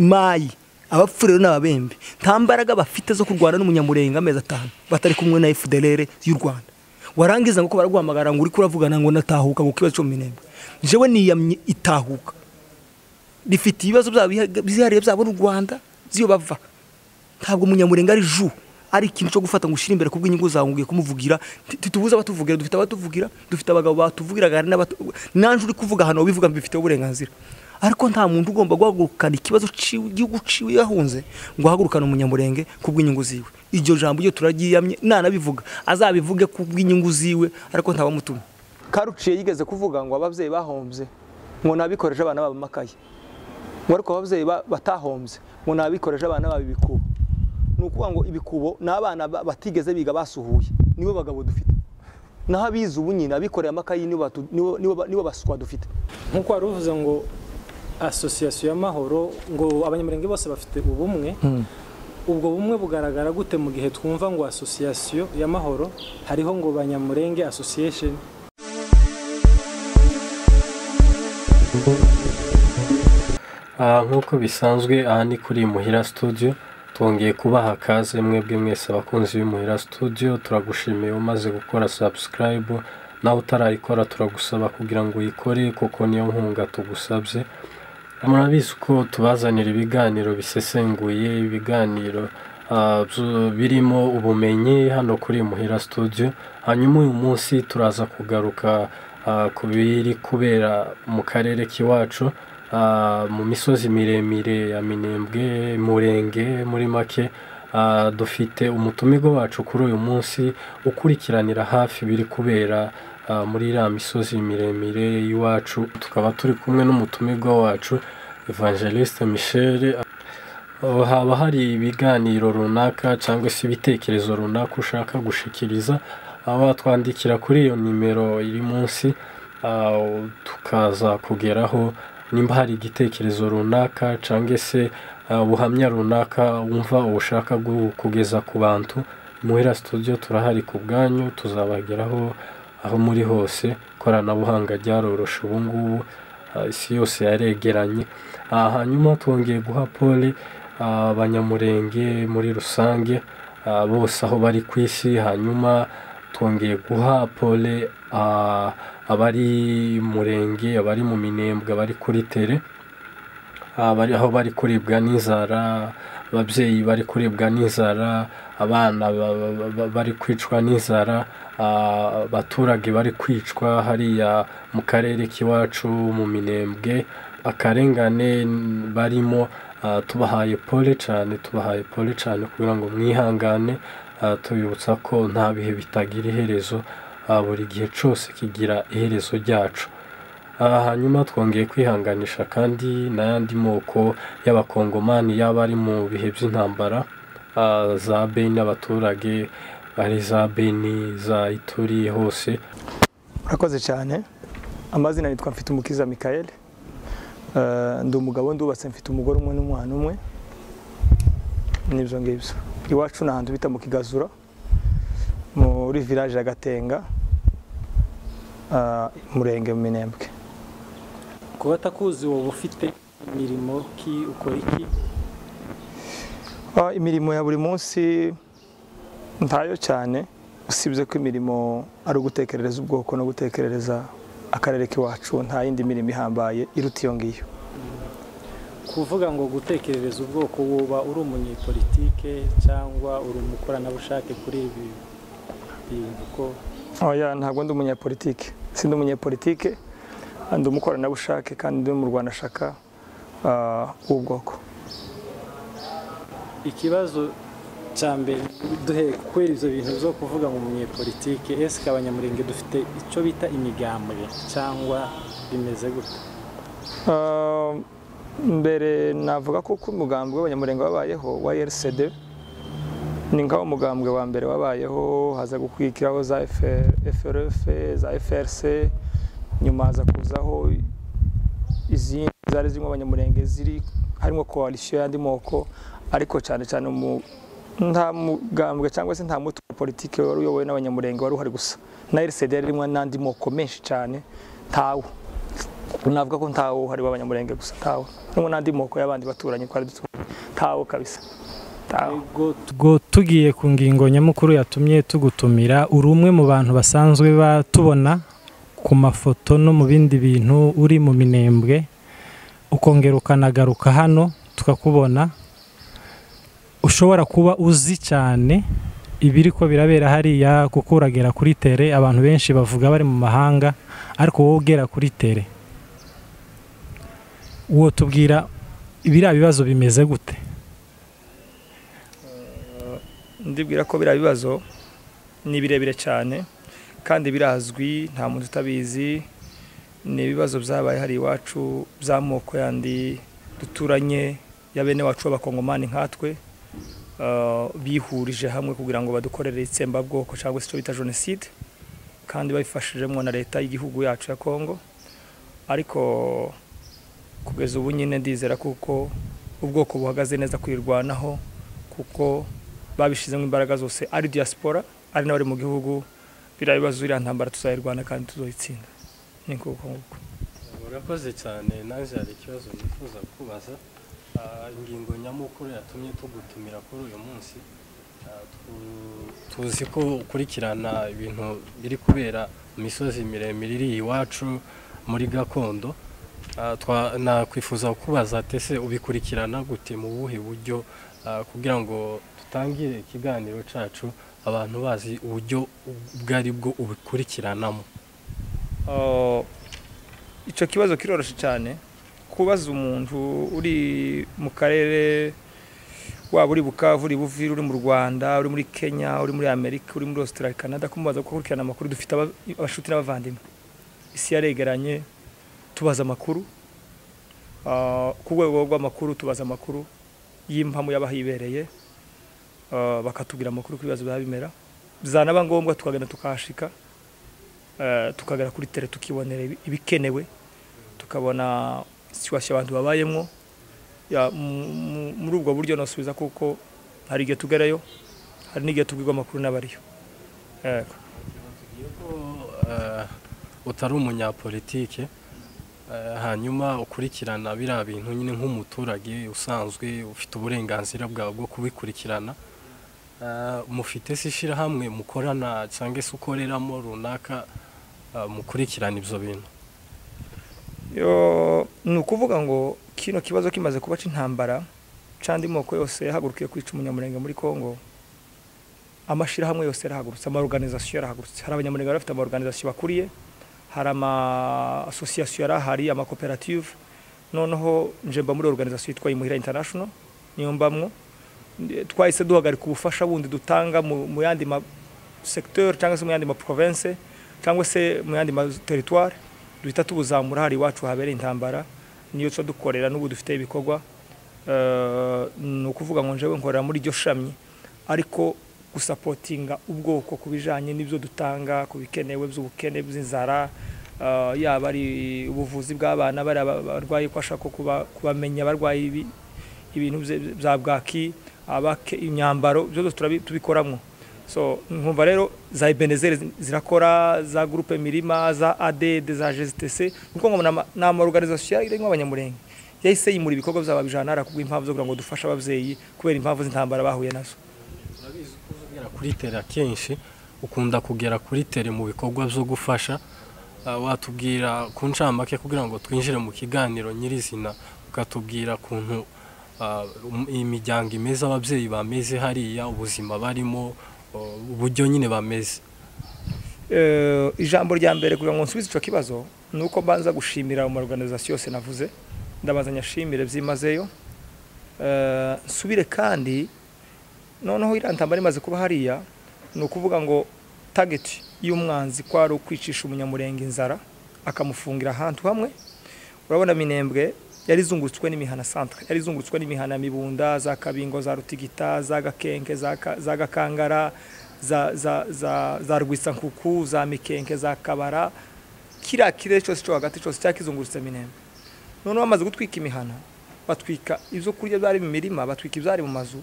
Mayi abapfurero n'ababembe nta mbaraga bafite zo kurwana n'umunyamurenga amezi 5 batari kumwe na FDLR y'u Rwanda. Warangiza ngo ko baraguhamagara ngo uri kuravugana ngo natahuka ngo kibazo cyo Minembwe. Jewe niyamye itahuka rifite ibibazo byabo bizihariye byabo n'u Rwanda ziyo bava. Ntabwo umunyamurenga ari ju ari ikintu cyo gufata ngo ushire imbere kubw'inyungu zawe ngiye kumuvugira. Titubuza abatuvugira, dufite abatuvugira, dufite abagabo batuvugiraga nanje uri kuvuga hano bivuga mbifite uburenganzira. Ariko nta muntu ugomba guhagurukana ikibazo cy'igihugu ciwe yahunze ngo ahagurukane umunyamurenge kubw'inyungu ziwe. Iryo jambo ryo turagiyamye nanabivuga azabivuge kubw'inyungu ziwe, ariko ntabamutuma. Karuciye yigeze kuvuga ngo abavyeyi bahombye ngo nabikoreje abana babo makaye, ngo ariko abavyeyi batahombye ngo nabikoreje abana babo ibikubo. Nukuvuga ngo ibikubo n'abana batigeze biga basuhuye nibo bagabo dufite, naho abize ubu nyina abikoreye amakayi nibo baswa dufite. Nkuko wari uvuze ngo association y'amahoro ngo abanyamurenge bose bafite ubumwe, ubwo bumwe bugaragara gute mu gihe twumva ngo association y'amahoro hariho ngo Banyamurenge association? Nkuko bisanzwe aha ni kuri Muhira Studio, twongeye kubaha kaze mwebwe mwese abakunzi b'Imuhira Studio. Turagushimiye umaze gukora subscribe, nawe utarayikora turagusaba kugira ngo uyikore kuko niyo nkunga tugusabye. Murabizi ko tubazanira ibiganiro bisesenguye, ibiganiro birimo ubumenyi hano kuri Muhira Studio. Hanyuma uyu munsi turaza kugaruka ku biri kubera mu karere k'iwacu, mu misozi miremire ya Minembwe, Murenge muri make. Dufite umutumirwa wacu kuri uyu munsi ukurikiranira hafi biri kubera muri iriya misozi miremire y'iwacu. Tukaba turi kumwe n'umutumirwa wacu Evangeliste Michel. Haba hari ibiganiro runaka cyangwa se ibitekerezo runaka ushaka gushikiriza, watwandikira kuri iyo nimero iri munsi, tukaza kugeraho. Nimba hari igitekerezo runaka cyangwa se ubuhamya runaka wumva ushaka kugeza ku bantu, Muhira Studio turahari ku bwanyu, tuzabageraho aho muri hose. Ikoranabuhanga ryaroroshe ubu ngubu, isi yose yaregeranye. Hanyuma twongeye guha pole abanyamurenge muri rusange bose aho bari ku isi. Hanyuma twongeye guha pole abari Murenge, abari mu Minembwe, abari kuri tere, abari aho bari kuribwa n'inzara, ababyeyi bari kuribwa n'inzara, abana bari kwicwa n'inzara, abaturage bari kwicwa hariya mu karere k'iwacu mu Minembwe, akarengane barimo. Tubahaye pole cyane, tubahaye pole cyane kugira ngo mwihangane. Tubibutsa ko nta bihe bitagira iherezo, buri gihe cyose kigira iherezo ryacu. Hanyuma twongeye kwihanganisha kandi n'ayandi moko y'abakongomani yaba ari mu bihe by'intambara za Beni, abaturage bari za Beni, za Ituri hose. Murakoze cyane. Amazina nitwa Mfitumukiza Michael. Ndi umugabo, ndubatse, mfite umugore umwe n'umwana umwe. Nibyo ngibyo. Iwacu n'ahantu bita mu Kigazura, muri village ya Gatenga, Murenge mu Minembwe. Kuba atakuzi wowe ufite imirimo ki, ukora iki? Imirimo ya buri munsi ntayo cyane, usibye ko imirimo ari ugutekerereza ubwoko no gutekerereza akarere k'iwacu, nta yindi mirimo ihambaye iruta iyo ngiyo. Kuvuga ngo gutekerereza ubwoko, woba uri umunyepolitike cyangwa uri umukoranabushake kuri ibi bintu ko? Oya, ntabwo ndi umunyepolitike, sindi umunyepolitike, ndi umukoranabushake kandi ndi mu Rwandashaka w'ubwoko. Ikibazo cya mbere duhe kwera ivyo bintu byo kuvuga ngo umunyepolitike, ese abanyamurenge dufite icyo bita imigambwe cyangwa bimeze gute? Mbere navuga ko umugambwe w'abanyamurenge wabayeho wa RCD ni nkaho umugambwe wa mbere wabayeho, haza gukurikiraho za FRF, za FRC, nyuma haza kuzaho izindi zari zirimo abanyamurenge ziri harimo coalition y'andi moko, ariko cyane cyane nta mugambwe cyangwa se nta mutwe wa politike wari uyobowe n'abanyamurenge wari uhari gusa. Na RCD yarimo n'andi moko menshi cyane, ntawo. Navuga ko ntawo hari w'abanyamurenge gusa, ntawo n'ubu n'andi moko y'abandi baturanyi twari duturanye, ntawo kabisa. Ubwo tugiye ku ngingo nyamukuru yatumye tugutumira, uri umwe mu bantu basanzwe batubona ku mafoto no mu bindi bintu uri mu Minembwe, ukongera ukanagaruka hano tukakubona, ushobora kuba uzi cyane ibiri ko birabera hariya kuko uragera kuri tere. Abantu benshi bavuga bari mu mahanga, ariko wowe ugera kuri tere, uwo tubwira biriya bibazo bimeze gute? Ndibwira ko biriya bibazo ni birebire cyane kandi birazwi, nta muntu utabizi. Ni ibibazo byabaye hari iwacu by'amoko yandi duturanye ya bene wacu b'abakongomani nkatwe, bihurije hamwe kugira ngo badukorere itsembabwoko cyangwa se icyo bita jenoside, kandi babifashijemo na leta y'igihugu yacu ya Kongo. Ariko kugeza ubu nyine ndizera kuko ubwoko buhagaze neza kwirwanaho, kuko babishizemo imbaraga zose, ari diaspora ari n'abari mu gihugu. Biriya bibazo, iriya ntambara tuzayirwana kandi tuzoyitsinda. Ni nguko nguko. Urakoze cyane. Nanjye hari ikibazo nifuza kubaza. Ingingo nyamukuru yatumye tugutumira kuri uyu munsi, tuzi ko ukurikirana ibintu biri kubera mu misozi miremire iri iwacu muri gakondo. Nakwifuza kubaza ese ubikurikirana gute, mu buhe buryo, kugira ngo dutangire ikiganiro cyacu abantu bazi uburyo ubwo ari bwo ubikurikiranamo? Icyo kibazo kiroroshye cyane kubaza umuntu uri mu karere, waba uri Bukavu, uri Buvira, uri mu Rwanda, uri muri Kenya, uri muri Amerika, uri muri Australia, Canada, kumubaza gukurikirana amakuru. Dufite abashuti n'abavandimwe, isi yaregeranye, tubaza amakuru ku rwego rw'amakuru, tubaza amakuru y'impamu y'abahibereye, bakatubwira amakuru ku bibazo biba bimera. Bizanaba ngombwa tukagenda tukahashika, tukagera kuri tere, tukibonera ibikenewe, tukabona situation abantu babayemo. Muri ubwo buryo nasubiza kuko hari igihe tugerayo, hari n'igihe tubwirwa amakuru n'abariyo. Yego. Utari umunyapolitike, hanyuma ukurikirana biriya bintu nyine nk'umuturage usanzwe ufite uburenganzira bwawe bwo kubikurikirana, mufite se ishyirahamwe mukorana cyangwa se ukoreramo runaka mukurikirana ibyo bintu? Ni ukuvuga ngo kino kibazo kimaze kuba cy'intambara c'andi moko yose yahagurukiye kwica umunyamurenge muri Kongo, amashirahamwe yose yarahagurutse, ama organisation yarahagurutse. Hari abanyamurenge bafite ama organisation bakuriye, hari ama association yarahari, ama cooperative. Noneho nje mba muri organisation yitwa Imuhira International, niyo mbamwo. Twahise duhagarika ubufasha bundi dutanga mu yandi ma secteur cyangwa se mu yandi ma province cyangwa se mu yandi ma territoire, duhita tubuzamura hari iwacu habereye intambara, niyo cyo dukorera n'ubu dufite ibikorwa. Ni ukuvuga ngo njewe nkorera muri iryo shami, ariko gusapotinga ubwoko kubijanye n'ibyo dutanga, kubikenewe by'ubukene by'inzara, yaba ari ubuvuzi bw'abana bari abarwayi ko ashaka kubamenya abarwayi ibintu bya bwaki, abake imyambaro, byose tubikoramwo. So nkumva rero za Ebenezer zirakora, za groupe Mirima, za ADD, za GSTC, nuko ngo na ama organisation irimo abanyamurenge yahise yimura ibikorwa byaba bijana kubwo impamvu zo kugira ngo dufashe abavyeyi kubera impamvu z'intambara bahuye nazo. Urabizi ko uzugera kuri tere kenshi, ukunda kugera kuri tere mu bikorwa byo gufasha, watubwira ku ncamake kugira ngo twinjire mu kiganiro nyirizina, ukatubwira kuntu imiryango imeze, ababyeyi bameze hariya, ubuzima barimo, uburyo nyine bameze. Ijambo rya mbere kugira ngo nsubize ico kibazo nuko mbanza gushimira mu organisation yose navuze, ndabanza nyashimire byimazeyo. Nsubire kandi noneho irantambara imaze kuba hariya, ni ukuvuga ngo target y'umwanzi kwari ukwicisha umunyamurenge inzara akamufungira ahantu hamwe. Urabona Minembwe yari izungurutswe n'imihana centre, yari izungurutswe n'imihana Mibunda, za Kabingo, za Rutigita, za Gakenke, za Gakangara, za Rwisankuku, za Mikenke, za Kabara, kira kirere cyose cyo hagati cyose cyakizungurutse Minembwe. Noneho bamaze gutwika imihana, batwika ibyo kurya byari mu mirima, batwika ibyari mu mazu,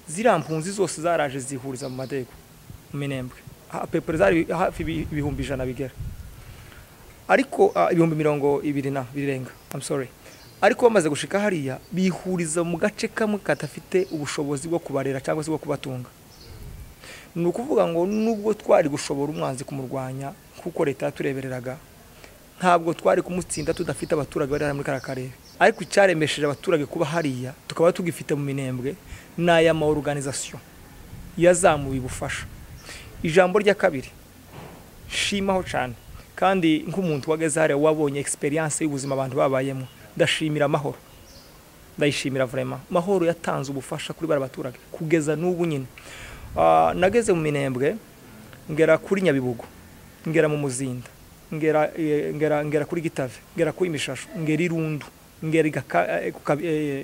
ziriya mpunzi zose zaraje zihuriza mu madego mu Minembwe, pepere zari hafi 100,000 bigera. Ariko 20,000 na birenga, I'm sorry. Ariko bamaze gushika hariya bihuriza mu gace kamwe katafite ubushobozi bwo kubarera cyangwa se bwo kubatunga. Ni ukuvuga ngo nubwo twari gushobora umwanzi kumurwanya kuko leta yaturebereraga, ntabwo twari kumutsinda tudafite abaturage bari muri kara karere. Ariko icyaremesheje abaturage kuba hariya tukaba tugifite mu Minembwe n'aya ma organisation yazamuye ubufasha. Ijambo rya kabiri shimaho cyane, kandi nk'umuntu wageze hariya wabonye experience y'ubuzima abantu babayemo, ndashimira Mahoro, ndayishimira vraiment. Mahoro yatanze ubufasha kuri bara baturage kugeza n'ubu nyine. Nageze mu Minembwe ngera kuri Nyabibugo, ngera mu Muzinda, ngera kuri Gitave, ngera kuri Mishasho, ngera Irundu, ngera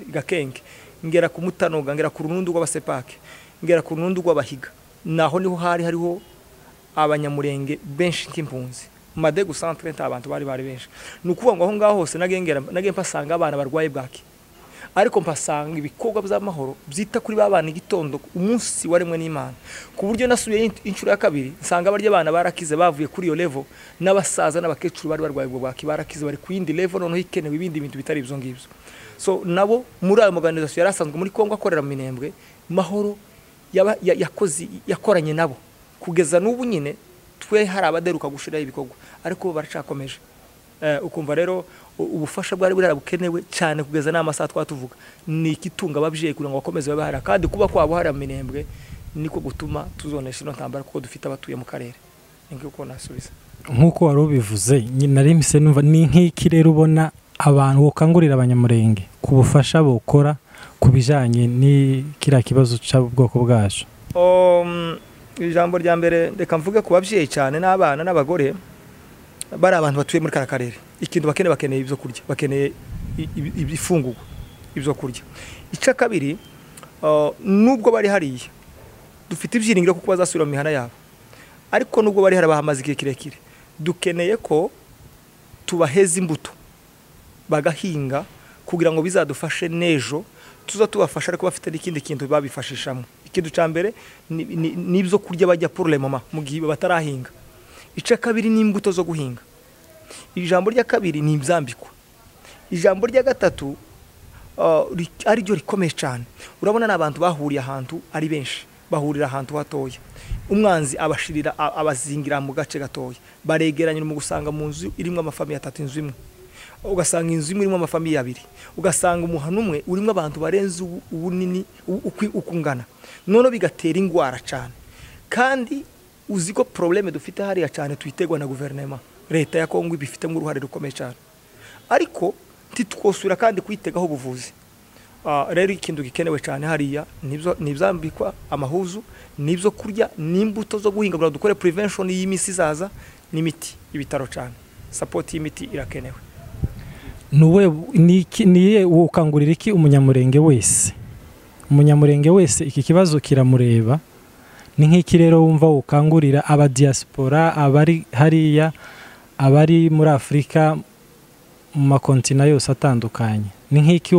Gakenke, ngera ku Mutanoga, ngera ku Runundu rw'Abasepake, ngera ku Runundu rw'Abahiga. Naho niho hari hariho abanyamurenge benshi nk'impunzi. Madegu centre nta abantu bari benshi. Ni ukuvuga ngo aho ngaho hose nagiye mpasanga abana barwaye bwaki, ariko mpasanga ibikorwa by'amahoro byita kuri ba bana igitondo umunsi waremwe n'Imana, ku buryo nasubiye inshuro ya kabiri nsanga barya abana barakize bavuye kuri iyo level, n'abasaza n'abakecuru bari barwaye ubwo bwaki barakize bari ku yindi level, noneho ikenewe ibindi bintu bitari ibyo ngibyo. So nabo muri ayo organization yarasanzwe muri Kongo akorera mu Minembwe, Mahoro yakoze yakoranye nabo kugeza n'ubu nyine. Twe hari abaderuka gushiraho ibikorwa ariko bo baracakomeje. Ukumva rero ubufasha bwari buri bukenewe cyane kugeza n'amasaha twatuvuga ni ikitunga ababyeyi kugira ngo bakomeze babe hariya, kandi kuba kwabo hariya mu Minembwe niko gutuma tuzonesha ino ntambara kuko dufite abatuye mu karere. Niko nasubiza nkuko wari ubivuze. Nari mpise numva ni nk'iki rero ubona abantu ukangurira abanyamurenge ku bufasha bukora ku bijanye ni kiriya kibazo cy'ubwoko bwacu. Ijambo rya mbere reka mvuge ku babyeyi cyane n'abana n'abagore bari abantu batuye muri kara karere. Ikintu bakeneye ibyo kurya, bakeneye ibifungurwa, ibyo kurya. Icya kabiri, nubwo bari hariya dufite ibyiringiro kuko bazasubira mu mihana yabo, ariko nubwo bari hari bahamaze igihe kirekire, dukeneye ko tubaheza imbuto bagahinga kugira ngo bizadufashe nejo tuza tubafasha, ariko bafite n'ikindi kintu babifashishamo. Ikintu cya mbere ni ibyo kurya bajya pour le moment mu gihe batarahinga. Icya kabiri ni imbuto zo guhinga. Ijambo rya kabiri ni ibyambikwa. Ijambo rya gatatu ari ryo rikomeye cyane. Urabona n'abantu bahuriye ahantu ari benshi, bahurira ahantu hatoya, umwanzi abashirira abazingira mu gace gatoya, baregeranye mu gusanga mu nzu irimo amafamiye atatu, inzu imwe ugasanga inzu imwe irimo amafamiye abiri, ugasanga umuhano umwe urimo abantu barenze ubunini ukungana, none bigatera ingwara cyane. Kandi uzi ko probleme dufite hariya cyane tuyitegwa na guverinoma, leta ya Kongo ibifitemo uruhare rukomeye cyane, ariko ntitwosura kandi kwitegaho ubuvuzi. Rero ikintu gikenewe cyane hariya nibyambikwa, amahuzu, nibyo kurya, n'imbuto zo guhinga kugira dukore prevention y'imisi izaza, n'imiti, ibitaro cyane, support y'imiti irakenewe. Niye ukangurira iki umunyamurenge wese? Umunyamurenge wese iki kibazo kiramureba. Ni nk'iki rero wumva ukangurira aba diaspora, abari hariya, abari muri Afrika mu makontina yose atandukanye, ni nk'iki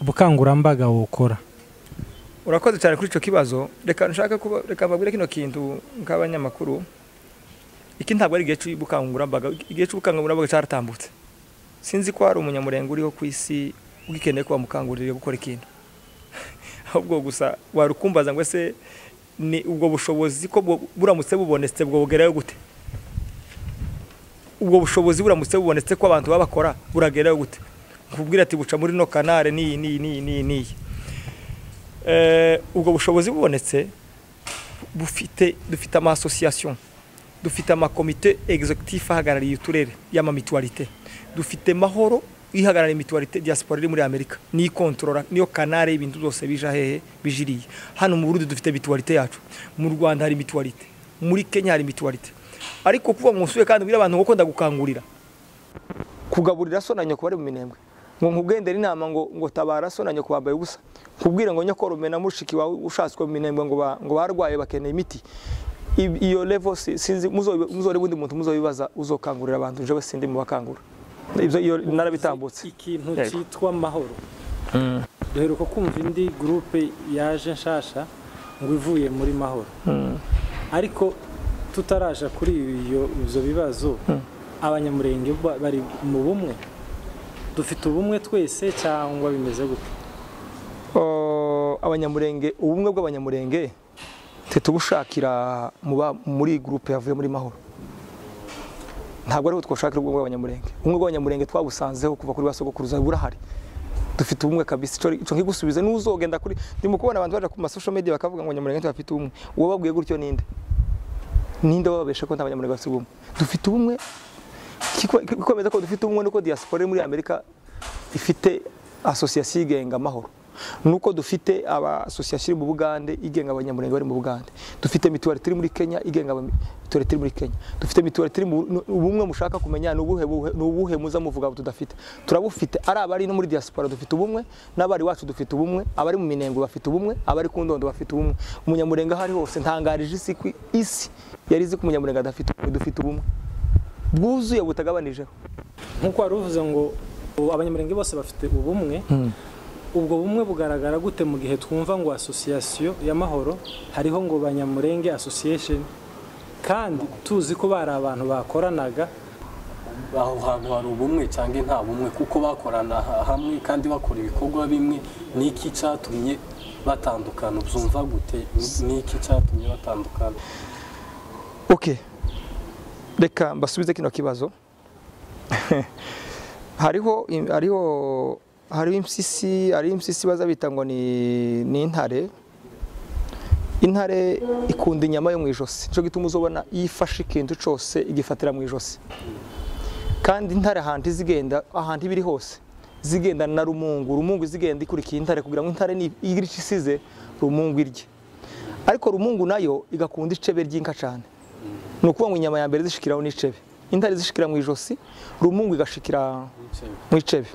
ubukangurambaga wokora? Urakoze cyane kuri ico kibazo. Reka nshaka kuba reka mbabwire kino kintu nk'abanyamakuru. Iki ntabwo ari igihe cy'ubukangurambaga, igihe cy'ubukangurambaga cyaratambutse. Sinzi ko hari umunyamurenge uriho ku isi ugikeneye kuba mukangurira gukora ikintu. Ahubwo gusa warukumbaza ngo ese ni ubwo bushobozi ko buramutse bubonetse bwo bugerayo gute? Ubwo bushobozi buramutse bubonetse ko abantu babakora buragerayo gute? Nkubwira ati buca muri no kanare ni ni ni ni ni. Ubwo bushobozi bubonetse bufite dufite ama association, dufite ama comité exécutif ahagarariye uturere y'ama mutualité, dufite Mahoro ihagarariye mutualité diaspora iri muri Amerika, ni controller niyo kanare ibintu byose bija hehe bijiriye. Hano mu Burundi dufite mutualité yacu, mu Rwanda hari mutualité, muri Kenya hari mutualité. Ariko kuva mu nsuye kandi bwira abantu ngo ndagukangurira kugaburira so na nyoko bari mu Minembwe, ngo nkugendera inama ngo tabara so na nyoko bambaye ubusa, kubwira ngo nyoko rumena mushiki wawe ushatswe mu Minembwe ngo barwaye bakeneye imiti. Iyo level sinzi muzore bundi muntu muzobibaza uzokangurira abantu, jewe sindi mu bakangura. Ibyo iyo narabitambutse. Ikintu cyitwa Mahoro, duheruka kumva indi groupe yaje nshasha ngo ivuye muri Mahoro, ariko Tutaraja kuri ibyo bibazo, Abanyamurenge bari mu bumwe, dufite ubumwe twese cyangwa bimeze gute? Abanyamurenge, ubumwe bw'Abanyamurenge tubushakira muri groupe yavuye muri Mahoro. Ntabwo ariho twoshakira ubumwe bw'Abanyamurenge. Ubumwe bw'Abanyamurenge twabusanzeho kuva kuri basogokuruza, burahari. Dufite ubumwe kabisa. Ico nkigusubize n'uzogenda kuri ndimo kubona abantu baje ku ma social media bakavuga ngo Abanyamurenge bafite ubumwe. Uwo babwiye gutyo ninde? Ninde bababesha ko nta Banyamurenge bafite ubumwe? Dufite ubumwe. Kikomeza ko dufite ubumwe nuko diaspora muri Amerika ifite association igenga Amahoro. Nuko dufite aba association mu Bugande igenga Abanyamurenge bari mu Bugande. Dufite mituwari turi muri Kenya igenga mituwari turi muri Kenya. Dufite mituwari turi mu ubumwe mushaka kumenya n'ubuhe muza muvuga tudafite. Turabufite ari abari no muri diaspora dufite ubumwe, n'abari wacu dufite ubumwe, abari mu Minembwe bafite ubumwe, abari ku Ndondo bafite ubumwe. Umunyamurenge hari hose ntangarije isi ku isi yari izi ko Umunyamurenge adafite, dufite ubumwe bwuzuye butagabanijeho. Nkuko wari uvuze ngo Abanyamurenge bose bafite ubumwe, ubwo bumwe bugaragara gute mu gihe twumva ngo association ya Mahoro hariho ngo Banyamurenge association, kandi tuzi ko bari abantu bakoranaga? Aho hantu hari ubumwe cyangwa nta bumwe, kuko bakorana hamwe kandi bakora ibikorwa bimwe. Niki cyatumye batandukana? Uzumva gute niki cyatumye batandukana? Okay, reka mbasubize kino kibazo. Hariho impyisi, hari impyisi baza bita ngo ni intare. Intare ikunda inyama yo mu ijosi, nico gituma uzobona yifashe ikintu cose igifatira mu ijosi. Kandi intare ahantu zigenda, ahantu ibiri hose zigenda na rumungu, rumungu zigenda ikurikiye intare kugira ngo intare ni igiricisize rumungu irye. Ariko rumungu nayo igakunda icebe ry'inka cyane. Ni ukuvuga ngo inyama ya mbere zishikiraho n'icebe. Intare zishikira mu ijosi, rumungu igashikira mu icebe.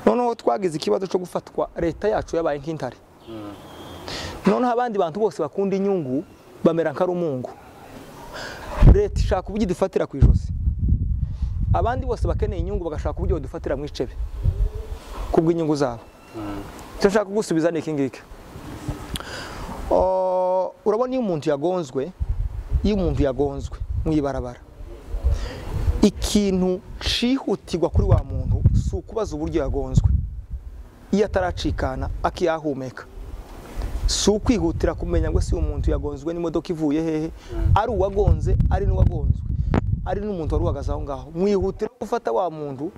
Noneho twagize ikibazo cyo gufatwa, leta yacu yabaye nk'intare. Noneho abandi bantu bose bakunda inyungu bamera nka rumungu. Leta ishaka uburyo idufatira ku ijosi, abandi bose bakeneye inyungu bagashaka uburyo badufatira mu icebe kubw'inyungu zabo. Icyo nshaka kugusubiza ni iki ngiki. Urabona iyo umuntu yagonzwe, iyo umuntu yagonzwe mu ibarabara, ikintu cihutirwa kuri wa muntu si ukubaza uburyo yagonzwe. Iyo ataracikana akiyahumeka, si ukwihutira kumenya ngo si umuntu yagonzwe n'imodoka ivuye hehe, ari uwagonze ari n'uwagonzwe, ari n'umuntu wari uhagaze aho ngaho. Mwihutira gufata wa muntu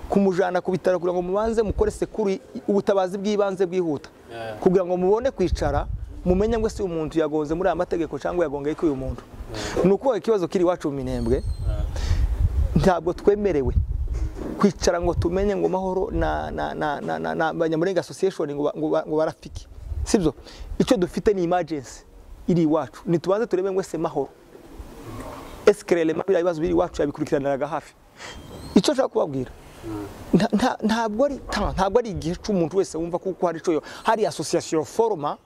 kumujana ku bitaro kugira ngo mubanze mukore sekuru, ubutabazi bw'ibanze bwihuta, kugira ngo mubone kwicara mumenye ngo si umuntu yagonze muri aya mategeko cyangwa yagongeye kuri uyu muntu. Ni uko ikibazo kiri iwacu mu Minembwe, ntabwo twemerewe kwicara ngo tumenye ngo Mahoro na na na na na Banyamurenge association ngo barafiki, sibyo? Icyo dufite ni emergency iri iwacu, nitubanze turebe ngo se Mahoro eskerele mabira ibibazo biri iwacu yabikurikiraniraga hafi. Icyo nshaka kubabwira, ntabwo ari igihe cy'umuntu wese wumva kuko hari ico hari association forma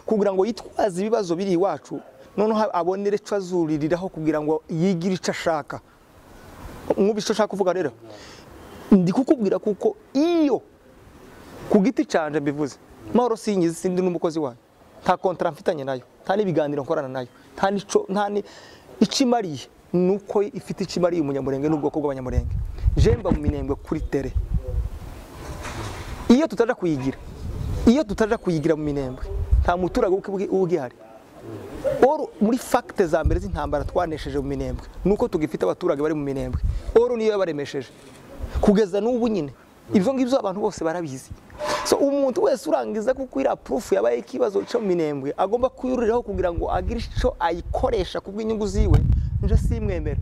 kugira ngo yitwaze ibibazo biri iwacu, noneho abonere ico azuririraho kugira ngo yigire ico ashaka. Mwumva icyo nshaka kuvuga rero, ndi kukubwira kuko iyo ku giti canje mbivuze, Mahoro sinyizi, sindi n'umukozi wayo, nta contrat mfitanye nayo, nta n'ibiganiro nkorana nayo, nta nico, nta ni icimariye nuko ifite icimariye Umunyamurenge n'ubwoko bw'Abanyamurenge. Jemba mu Minembwe kuri tere. Iyo tutaja kuyigira, iyo tutaja kuyigira mu Minembwe, nta muturage ugihari. Oro muri facte za mbere z'intambara twanesheje mu Minembwe nuko tugifite abaturage bari mu Minembwe. Oro niyo yabaremesheje kugeza n'ubu nyine. Ibyo ngibyo abantu bose barabizi. So umuntu wese urangiza kuko ira proof yabaye ikibazo cyo mu Minembwe agomba kuyuriraho kugira ngo agire ico ayikoresha kubw'inyungu ziwe, nje simwemera.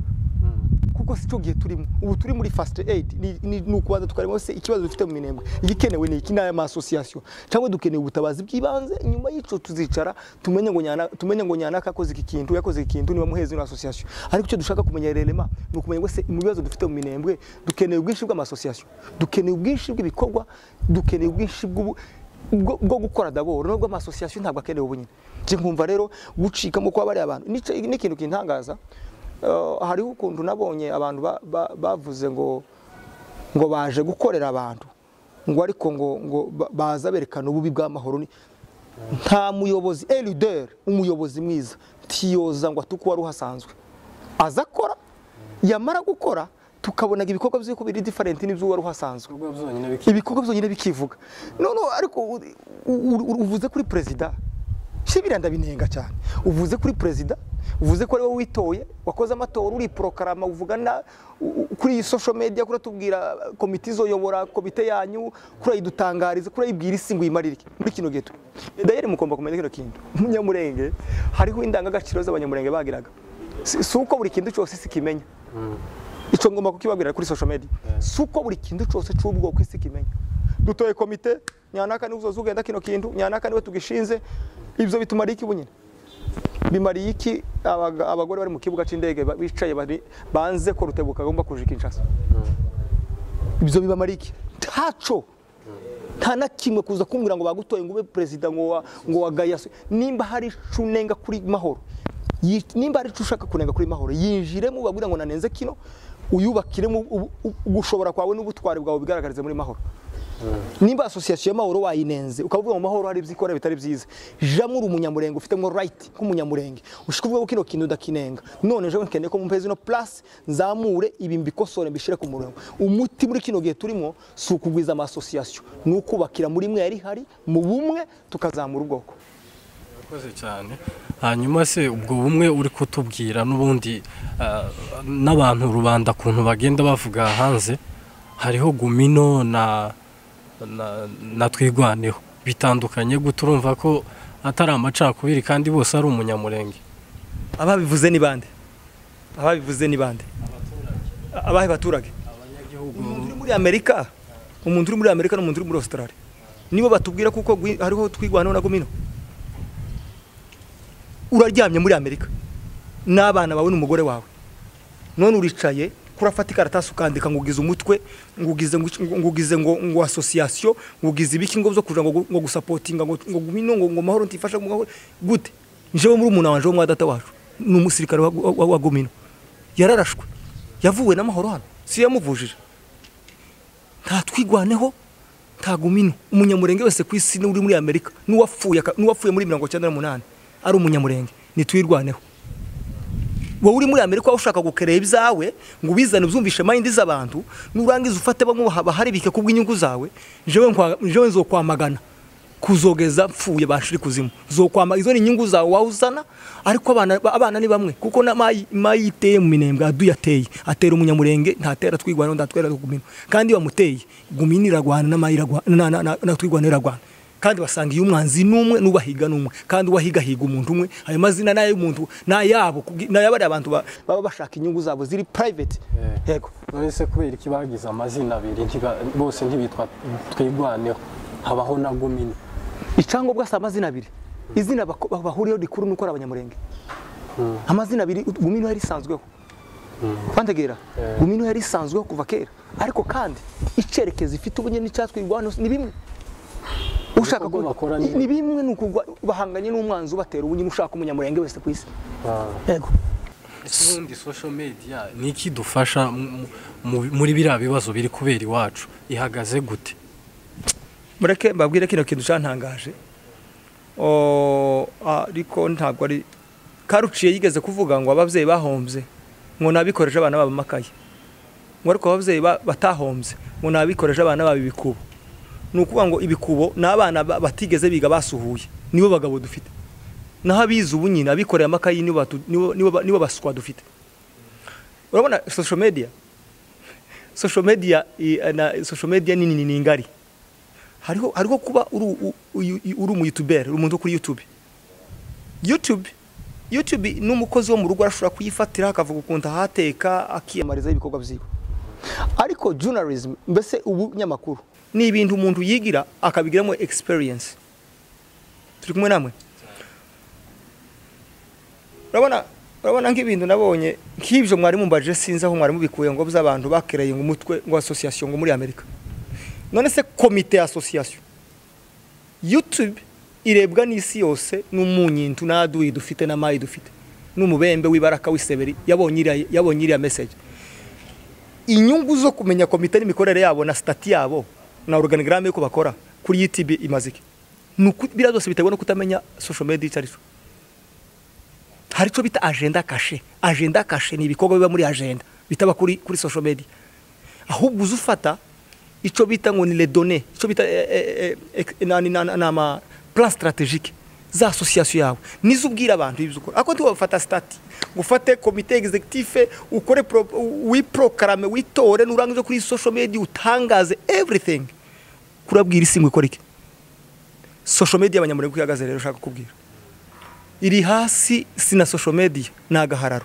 Kuko si cyo gihe turimo. Ubu turi muri first aid, ni ukubanza tukareba se ikibazo dufite mu Minembwe igikenewe ni iki n'aya ma association, cyangwa dukeneye ubutabazi bw'ibanze. Nyuma y'ico tuzicara tumenye ngo nyana, tumenye ngo nyana akakoze iki kintu, yakoze iki kintu, niba muhezi no association. Ariko icyo dushaka kumenya relema ni ukumenya ngo se mu bibazo dufite mu Minembwe dukeneye ubwinshi bw'ama association, dukeneye ubwinshi bw'ibikorwa, dukeneye ubwinshi bwo gukora d'abord. Nubwo ama association ntabwo akenewe ubu nyine. Nje nkumva rero gucikamo kwa bari abantu n'ikintu kintangaza. Hariho ukuntu nabonye abantu bavuze ngo baje gukorera abantu, ngo ariko ngo baza berekana ububi bw'amahoro. Nta muyobozi, leader, umuyobozi mwiza tiyoza ngo atuko wari uhasanzwe. Aza akora, yamara gukora tukabonaga ibikorwa by'uko biri different n'ibyo wari uhasanzwe, ibikorwa byonyine bikivuga. None ariko uvuze kuri president, shibira ndabinenga cyane. Uvuze kuri president, uvuze ko ari wowe witoye, wakoze amatora, uri prokarama, uvugana kuri social media, kuri tubwira komite izoyobora komite yanyu, kuri ayidutangariza, kuri ayibwira isi ngo imarire muri kino geto. Dayeri mukomba kumenya kino kintu. Umunyamurenge hariho indangagaciro z'abanyamurenge bagiraga. Si uko buri kintu cyose sikimenya. Ico ngomba kukibabwira kuri social media. Si uko buri kintu cyose cy'ubwoko isi kimenya. Dutoye komite, nyanaka ni uzozugenda kino kintu, nyanaka niwe tugishinze. Ibyo bituma ari iki bunyine? Bimariye iki abagore bari mu kibuga c'indege bicaye bari banze ko Rutebuka agomba kuja Kinshasa? Ibyo bibamariye iki? Ntaco. Nta na kimwe kuza kumbwira ngo bagutoye ngo ube president ngo wagaya. Nimba hari cunenga kuri Mahoro, nimba ari ushaka kunenga kuri Mahoro, yinjiremo ubabwira ngo nanenze kino, uyubakiremo gushobora kwawe n'ubutware bwawe bigaragarize muri Mahoro. Nimba association y'Amahoro wayinenze ukavuga ngo Mahoro hari ibyikora bitari byiza, jamuri umunyamurenge ufitemo right nk'umunyamurenge, ushika uvuga ko kino kintu ndakinenga, none je nkeneye ko mumpeze no plus nzamure ibi mbikosore mbishire ku murongo. Umuti muri kino gihe turimo si ukugwiza ama association, nukubakira muri mwe yari hari mu bumwe tukazamura ubwoko. Urakoze cyane. Hanyuma se ubwo bumwe uri kutubwira n'ubundi n'abantu rubanda kuntu bagenda bavuga hanze, hariho Gumino na Twigwaneho, bitandukanye gute? Urumva ko atari amacakubiri kandi bose ari umunyamurenge. Ababivuze ni bande? Ababivuze ni bande? Abahe baturage? Abanyagihugu. Umuntu uri muri Amerika, umuntu uri muri Amerika n'umuntu uri muri Australia nibo batubwira kuko hariho Twigwaneho na Gumino. Uraryamye muri Amerika n'abana bawe n'umugore wawe, none uricaye kurafata ikaratasi ukandika ngo ugize umutwe, ngo ugize ngo association, ngo ugize ibiki ngo byo kuja ngo gusapotinga ngo Gumino ngo Mahoro ntifasha ngo gute? Njewe muri umuntu wanje wo mwa data wacu ni umusirikare wa Gumino, yararashwe, yavuwe na Mahoro hano, si yamuvujije. Nta Twigwaneho, nta Gumino. Umunyamurenge wese ku isi uri muri Amerika n'uwapfuye muri 1998 ari umunyamurenge, ni Twirwaneho. Wowe uri muri Amerika ushaka gukerera ibyawe ngo ubizane ubyumvishe mind z'abantu, nurangiza ufate bamwe bahari bike kubw'inyungu zawe. Jewe nzokwamagana kuzogeza mpfuye bashiri kuzimu. Zokwama izo ni inyungu zawe wawuzana, ariko abana ni bamwe kuko na mayi iteye mu minembwe aduyateye atera umunyamurenge, ntatera Twigwaneho, ndatwera Gumino. Kandi bamuteye Gumino iragwana na mayi iragwana na Twigwaneho iragwana. Kandi basanga iyo umwanzi numwe nubahiga numwe, kandi wahiga higa umuntu umwe. Ayo mazina nayo umuntu nayabo nayabari abantu baba bashaka inyungu zabo ziri private. Yego. None se kubera iki bagize amazina abiri bose ntibitwa Twigwaneho, habaho na Gumino? Icyangombwa si amazina abiri, izina bahuriyeho rikuru nuko ari abanyamurenge. Amazina abiri Gumino yari isanzweho. Kwantegera Gumino yari isanzweho kuva kera, ariko kandi icerekezo ifite ubunye n'icatwigwaneho ni bimwe. Ushaka ko ni bimwe nukugwa bahanganye n'umwanzi ubatera ubunyine ushaka umunyamurenge wese ku isi. Yego. Ubundi social media ni iki dufasha muri biriya bibazo biri kubera iwacu, ihagaze gute? Mureke mbabwire kino kintu cyantangaje. Ariko ntabwo ari Karuciye yigeze kuvuga ngo abavyeyi bahombye ngo nabikoreje abana babo makaye, ngo ariko abavyeyi batahombye ngo nabikoreje abana babo ibikubo. Nukuvuga ngo ibikubo n'abana batigeze biga basuhuye nibo bagabo dufite, naho abize ubu nyine abikoreye amakayi nibo baswa dufite. Urabona social media ni ngari. Hariho kuba uri umu YouTuber, umuntu kuri YouTube. YouTube n'umukozi wo mu rugo arashobora kuyifatira akavuga ukuntu ahateka akiyamariza ibikorwa byiwe. Ariko journalism mbese ubunyamakuru ni ibintu umuntu yigira akabigiramo experience. Turi kumwe namwe. Urabona nk'ibintu nabonye nk'ibyo mwari mumbaje sinzi aho mwari mubikuye ngo by'abantu bakereye ngo umutwe ngo association ngo muri Amerika. None se komite association YouTube irebwa n'isi yose n'umunyintu n'aduyi dufite n'amayi dufite n'umubembe w'ibaraka w'iseberi yabonye iriya message. Inyungu zo kumenya komite n'imikorere yabo na stati yabo na organigramme yuko bakora kuri YouTube imaziki. Nuko bira byose biterwa no kutamenya social media icyo ari cyo. Hari cyo bita agenda caché. Agenda caché ni ibikorwa biba muri agenda bitaba kuri social media. Ahubwo uzufata ico bita ngo ni les données, ico bita nama plan stratégique za association yawe nizubwira abantu ibyo ukora. Ako ntiwafata stati gufate comité exécutif ukore wiproclame witore nurangize kuri social media utangaze everything kurabwira isi ngo ikore iki. Social media abanyamurenge kwihagaze rero ushaka kubwira iri hasi sina social media nagahararo.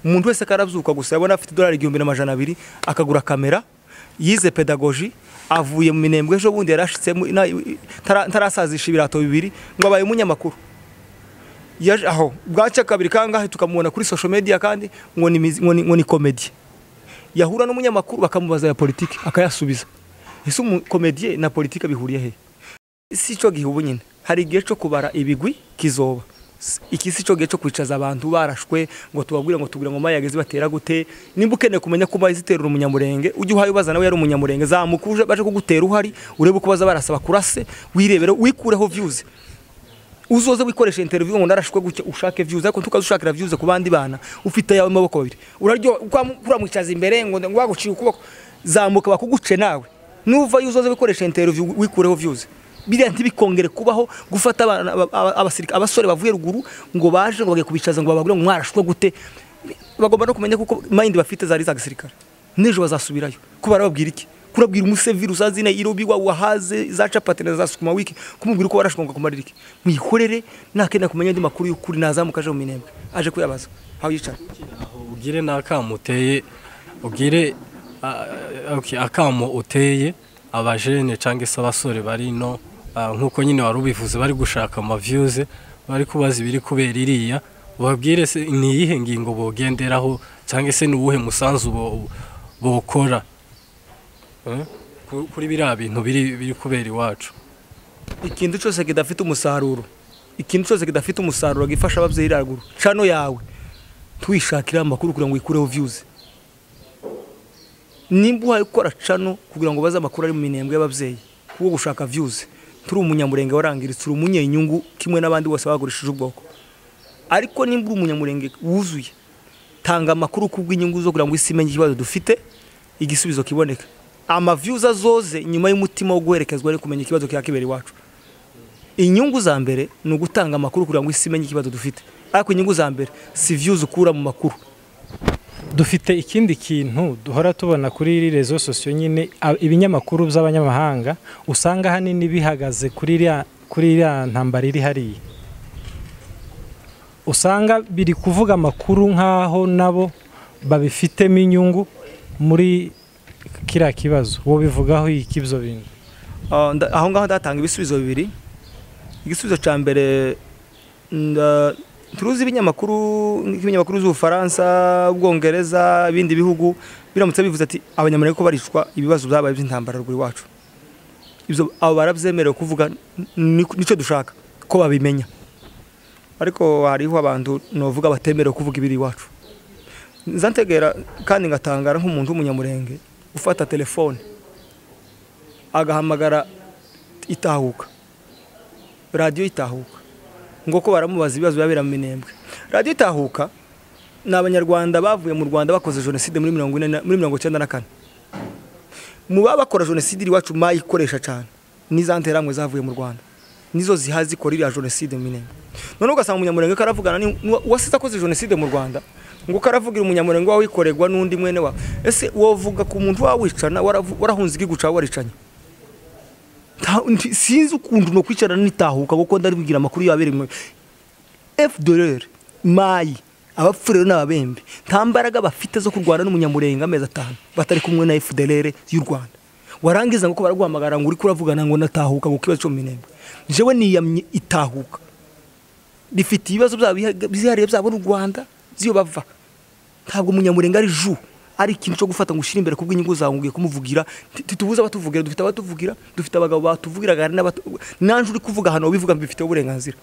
Umuntu wese karabyuka gusa yabona afite $1200 akagura kamera yize pedagogy avuye mu Minembwe ejo bundi yarashitse ntarasazisha ibirato bibiri ngo abaye umunyamakuru yaje aho bwaca kabiri kangahe tukamubona kuri social media kandi ngo ni comedy. Yahura n'umunyamakuru bakamubaza ya politiki akayasubiza. Ese umukomedie na politiki bihuriye he? Si cyo gihe ubu nyine hari igihe cyo kubara ibigwi kizoba. Iki si cyo gihe cyo kwicaza abantu barashwe ngo tubabwire ngo tugira ngo mayageze batera gute. Nimba ukeneye kumenya ko bayiziterura umunyamurenge ujye uhaye ubaza nawe yari umunyamurenge zamukuje baje kugutera uhari urebe uko baza barasaba kurase wirebere wikureho views. Uzoze wikoresha interview ngo narashwe gutya ushake views ariko tukazushakira views ku bandi bana ufite yawe maboko babiri uraryo kuramwicaza imbere ngo waguciye ukuboko zamuka bakuguce nawe nuva uzoze wikoresha interview wikureho views. Biriya ntibikongere kubaho gufata abasirikare abasore bavuye ruguru ngo baje ngo bagiye kubicaza ngo babagure ngo mwarashwe gute. Bagomba no kumenya kuko mind bafite zari za gisirikare nejo bazasubirayo ko barababwira iki kurabwira umuseviri uzazine irobi wa wahaze za chapati na za sukuma wiki kumubwira uko warashwe ngo kumarira iki. Mwihorere nakenda kumenya ndi makuru y'ukuri nazamuka aje mu Minembwe aje kuyabaza aho yicara aho ugire nakamuteye ugire okay akamo uteye abajene cyangwa se abasore bari no nkuko nyine warubivuze bari gushaka ama views bari kubaza ibiri kubera iriya ubabwire se ni iyihe ngingo bogenderaho cyangwa se nuwuhe musanzu bokora kuri biriya bintu biri kubera iwacu. Ikintu cyose kidafite umusaruro, ikintu cyose kidafite umusaruro gifasha ababyeyi raguru cano yawe twishakira amakuru kugira ngo ikureho views. Nimba uhaye ukora cano kugira ngo baze amakuru ari mu Minembwe y'ababyeyi kuko gushaka views turi umunyamurenge warangiritse uri umunyenyungu kimwe n'abandi bose bagurishije ubwoko. Ariko nimba uri umunyamurenge wuzuye tanga amakuru kubw'inyungu zo kugira ngo isi imenye ikibazo dufite igisubizo kiboneka. Ama views azoze nyuma y'umutima wo guherekezwa ari kumenya ikibazo cyakibera iwacu. Inyungu za mbere ni ugutanga amakuru kugira ngo isi imenye ikibazo dufite, ariko inyungu za mbere si views ukura mu makuru. Dufite ikindi kintu duhora tubona kuri réseaux sociaux nyine ibinyamakuru by'abanyamahanga usanga hanini bihagaze kuri iriya ntambara iri hariya, usanga biri kuvuga amakuru nkaho nabo babifitemo inyungu muri kiriya kibazo. Wo bivugaho iki ibyo bintu? Aho ngaho ndatanga ibisubizo bibiri. Igisubizo cya mbere turuzi ibinyamakuru nk'ibinyamakuru z'Ubufaransa, Ubwongereza, ibindi bihugu biramutse bivuze ati abanyamurenge ko barishwa ibibazo byabaye by'intambara ruguru iwacu, ibyo abo barabyemerewe kuvuga nico dushaka ko babimenya. Ariko hariho abantu novuga batemerewe kuvuga ibiri iwacu. Nzantegera kandi ngatangara nk'umuntu w'umunyamurenge ufata telefone agahamagara Itahuka, radio Itahuka ngo ko baramubaza ibibazo byabera mu Minembwe. Radio Itahuka ni abanyarwanda bavuye mu Rwanda bakoze jenoside muri 1994. Mu babakora jenoside iwacu mayikoresha cyane nizanteramwe zavuye mu Rwanda nizo zihazi kora iriya jenoside mu Minembwe. None ugasanga umunyamurenge karavugana ni wasize akoze jenoside mu Rwanda ngo karavugira umunyamurenge wawe wikoregwa n'undi mwene wa. Ese wovuga ku muntu wawicana warahunze igihugu cawe waricanye? Sinzi ukuntu no kwicara nitahuka kuko ndari amakuru yabere mu FDLR mayi abapfurero n'ababembe nta mbaraga bafite zo kurwana n'umunyamurenge amezi atanu batari kumwe na FDLR y'u Rwanda. Warangiza ngo baraguhamagara ngo uri kuravugana ngo natahuka ngo kibazo cyo mu Minembwe. Jewe niyamye Itahuka rifite ibibazo byabo byabo n'u Rwanda ziyo bava. Ntabwo umunyamurenge ari ju ari ikintu cyo gufata ngo ushire imbere kubw'inyungu zawe ngiye kumuvugira. Titubuza abatuvugira, dufite abatuvugira, dufite abagabo batuvugira nanje uri kuvuga hano bivuga mbifite uburenganzira.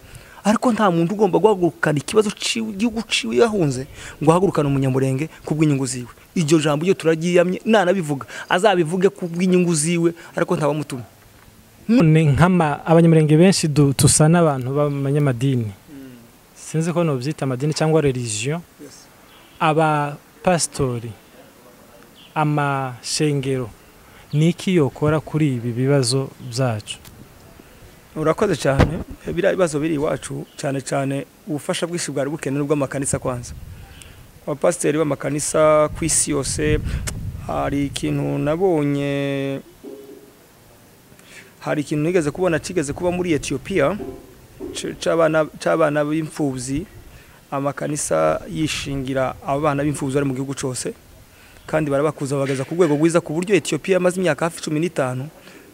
Ariko nta muntu ugomba guhagurukana ikibazo cy'igihugu ciwe yahunze ngo ahagurukane umunyamurenge kubw'inyungu ziwe. Iryo jambo iyo turagiyamye nanabivuga azabivuge kubw'inyungu ziwe ariko ntabamutumye. None nkama abanyamurenge benshi tusa n'abantu b'abanyamadini. Sinzi ko nobyita amadini cyangwa religion. Abapasitori, amashengero, niki yokora kuri ibi bibazo byacu? Urakoze cyane. Biriya bibazo biri iwacu, cyane cyane ubufasha bwinshi bwari bukenewe bw'amakanisa. Kwanza abapasiteri b'amakanisa ku isi yose, hari ikintu nabonye, hari ikintu nigeze kubona kigeze kuba muri Ethiopia c'abana b'imfubyi. Amakanisa yishingira abana b'imfubyi bari mu gihugu cyose, kandi barabakuza bageza ku rwego rwiza, ku buryo Ethiopia yamaze imyaka hafi 15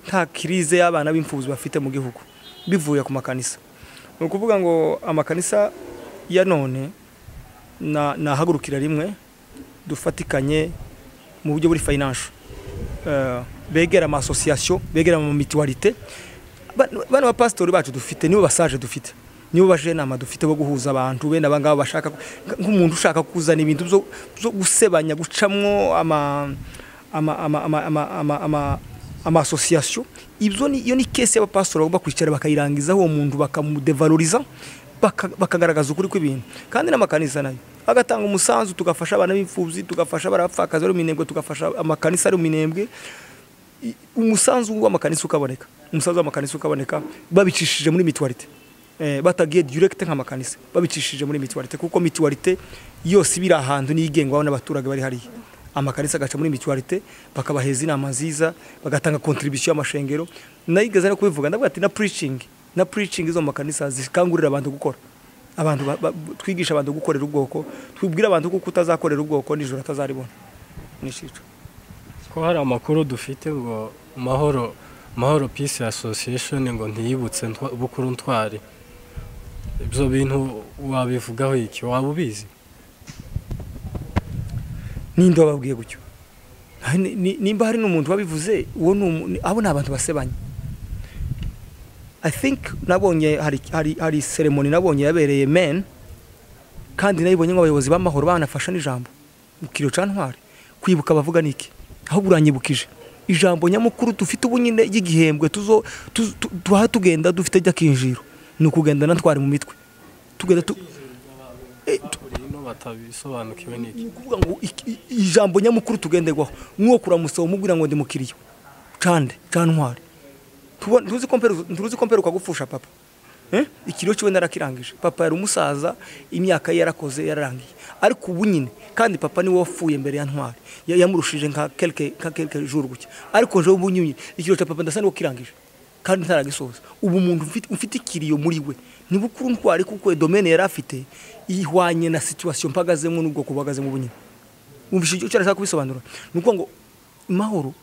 nta crise y'abana b'imfubyi bafite mu gihugu, bivuye ku makanisa. Ni ukuvuga ngo amakanisa ya none na nahagurukira rimwe, dufatikanye mu buryo buri financial, begera ama association, begera mu mutualité. Bano bapasitori bacu dufite, nibo basaje dufite, nibo bajenama dufite bo guhuza abantu bene abangaba bashaka, nk'umuntu ushaka kuzana ibintu byo gusebanya, gucamwo ama association. Ibyo ni, iyo ni case y'abapasitori bagomba kwicara bakayirangiza, uwo muntu bakamudevaloriza, bakagaragaza ukuri kw'ibintu. Kandi n'amakanisa nayo agatanga umusanzu, tugafasha abana b'imfubyi, tugafasha abarapfakazi bari mu Minembwe, tugafasha amakanisa ari mu Minembwe. Umusanzu w'amakanisa ukaboneka, umusanzu w'amakanisa ukaboneka babicishije muri mutualité, batagiye direct nk'amakanisa, babicishije muri mutualité, kuko mutualité yose ibiri ahantu niyigengwaho n'abaturage bari hariya. Amakanisa agaca muri mutualité, bakabaheza inama nziza, bagatanga contribution y'amashengero. Nayigeze no kubivuga, ndavuga ati na preaching izo mu makanisa zikangurira abantu gukora, abantu twigisha abantu gukorera ubwoko, twibwira abantu ko utazakorera ubwoko nijoro atazaribona nishico. Ko hari amakuru dufite ngo Mahoro Peace Association ngo ntiyibutse Bukuru Ntwari, ibyo bintu wabivugaho iki? Waba ubizi? Ninde wababwiye gutyo? Nimba hari n'umuntu wabivuze, uwo ni abo ni abantu basebanya. I think nabonye hari ceremony nabonye yabereye men, kandi nayibonye nk'abayobozi b'amahoro banafasha n'ijambo mu kiriyo ca Ntwari. Kwibuka bavuga niki? Ahubwo uranyibukije ijambo nyamukuru dufite ubu nyine ry'igihembwe tuzo tuha tugenda dufite ry'akinjiro, ni ukugenda na Ntwari mu mitwe, tugenda tu Ino batabisobanukiwe niki? Ni ukuvuga ngo ijambo nyamukuru tugenderwaho nuwo kuramusaba, umubwira ngo ndi mukiriyo cande ca Ntwari. Ntuzi ko mperuka gupfusha papa, eh? Ikiriyo ciwe narakirangije. Papa yari umusaza, imyaka ye yarakoze, yararangiye, ariko ubu nyine kandi papa niwe wapfuye mbere ya Ntwari. Yamurushije nka quelque jour gutya. Ariko jewe ubu nyine ikiriyo ca papa ndasa n'uwo kirangije kandi ntaragisoza. Ubu umuntu ufite ikiriyo muri we ni Bukuru Ntwari, kuko domaine yari afite ihwanye na situation mpagazemo n'ubwoko buhagazemo ubu nyine. Umvise icyo arashaka kubisobanura? Ni ukuvuga ngo Mahoro,